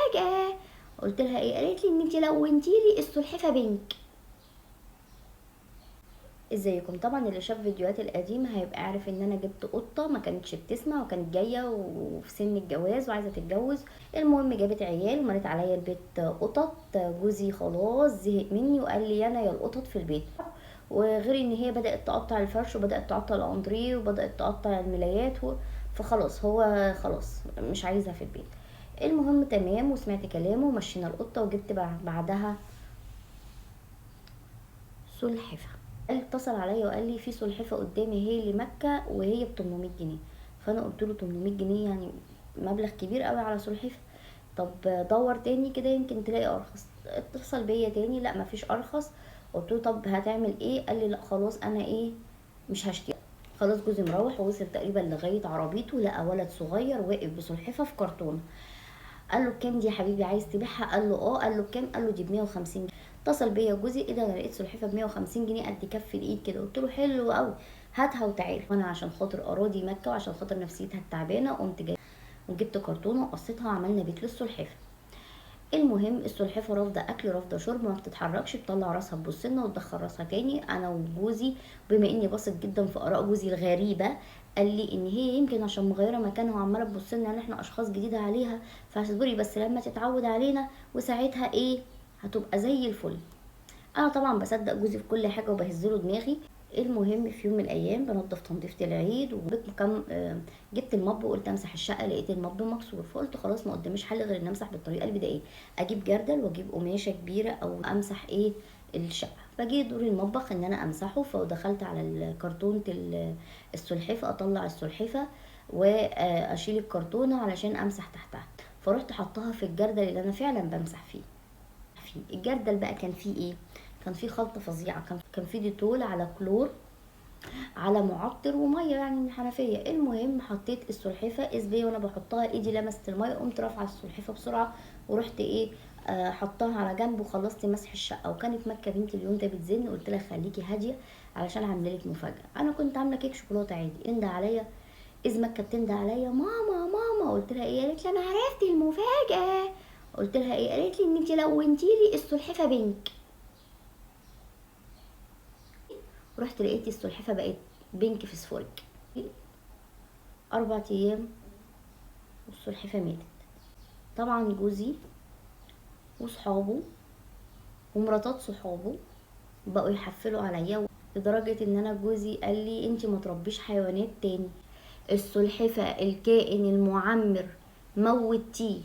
المفاجأة. قلت لها ايه؟ قالت لي ان انت لونتي لي السلحفة pink. ازيكم؟ طبعا اللي شاف فيديوهات القديمة هيبقى عارف ان انا جبت قطة ما كانتش بتسمع، وكانت جاية وفي سن الجواز وعايزه تتجوز. المهم جابت عيال ومرت عليا البيت قطط. جوزي خلاص زهق مني وقال لي انا يا القطط في البيت. وغير ان هي بدات تقطع الفرش وبدات تقطع الانتريه وبدات تقطع الملايات فخلاص هو خلاص مش عايزها في البيت. المهم تمام، وسمعت كلامه ومشينا القطة، وجبت بعدها سلحفه. اتصل عليا وقال لي في سلحفه قدامي هي لمكة وهي ب 800 جنيه. فانا قلت له 800 جنيه يعني مبلغ كبير قوي على سلحفه، طب دور تاني كده يمكن تلاقي ارخص. اتصل بيا تاني، لا مفيش ارخص. قلت له طب هتعمل ايه؟ قال لي لا خلاص انا ايه مش هشتري. خلاص جوزي مروح ووصل تقريبا لغاية عربيته، لقى ولد صغير واقف بسلحفه في كرتونة. قال له بكام دي يا حبيبي عايز تبيعها؟ قال له اه. قال له بكام؟ قال له دي ب 150 جنيه. اتصل بيا جوزي، ايه ده انا لقيت سلحفه ب 150 جنيه قد كف الايد كده. قلت له حلو قوي هاتها وتعالى. وانا عشان خاطر اراضي مكة وعشان خاطر نفسيتها التعبانة قمت جاي وجبت كرتونة وقصيتها وعملنا بيت للسلحفه. المهم السلحفه رافضه اكل رافضه شرب، ما بتتحركش، بتطلع راسها تبص لنا وتدخل راسها تاني. انا وجوزي بما اني بثق جدا في اراء جوزي الغريبة، قال لي ان هي يمكن عشان مغيرة مكانها وعماله تبص لنا ان احنا اشخاص جديدة عليها، فاصبري بس لما تتعود علينا وساعتها ايه هتبقى زي الفل. انا طبعا بصدق جوزي في كل حاجة وبهزله دماغي. المهم في يوم من الايام بنضف تنظيفه العيد وكم جبت المب وقلت امسح الشقة، لقيت المب مكسور. فقلت خلاص ما قداميش حل غير ان امسح بالطريقة البدائية، اجيب جردل واجيب قماشة كبيرة او امسح ايه الشقة. فجي دور المطبخ ان انا امسحه، فدخلت على كرتونة السلحفه اطلع السلحفه واشيل الكرتونه علشان امسح تحتها. فرحت حطها في الجردل اللي انا فعلا بمسح فيه. الجردل بقى كان فيه ايه؟ كان فيه خلطه فظيعة، كان فيه ديتول على كلور على معطر ومية يعني من الحنفية. المهم حطيت السلحفه اذ بيا وانا بحطها ايدي لمست المية، قمت رافعه السلحفه بسرعة ورحت ايه حطاها على جنب وخلصت مسح الشقة. وكانت مكة بنتي اليوم ده بتزن، قلت لها خليكي هادية علشان عامله لك مفاجاة. انا كنت عامله كيك شوكولاتة عادي. انده عليا اذ مكة بتنده عليا ماما ماما. قلت لها ايه؟ قالت لي انا عرفت المفاجاة. قلت لها ايه؟ قالت لي ان انت لونتي لي السلحفه pink. رحت لقيت السلحفه بقت pink فسفوريك. 4 ايام والسلحفه ماتت. طبعا جوزي وصحابه ومراتات صحابه بقوا يحفلوا عليا، لدرجة ان انا جوزي قال لي انت ما تربيش حيوانات تاني. السلحفه الكائن المعمر موتيه.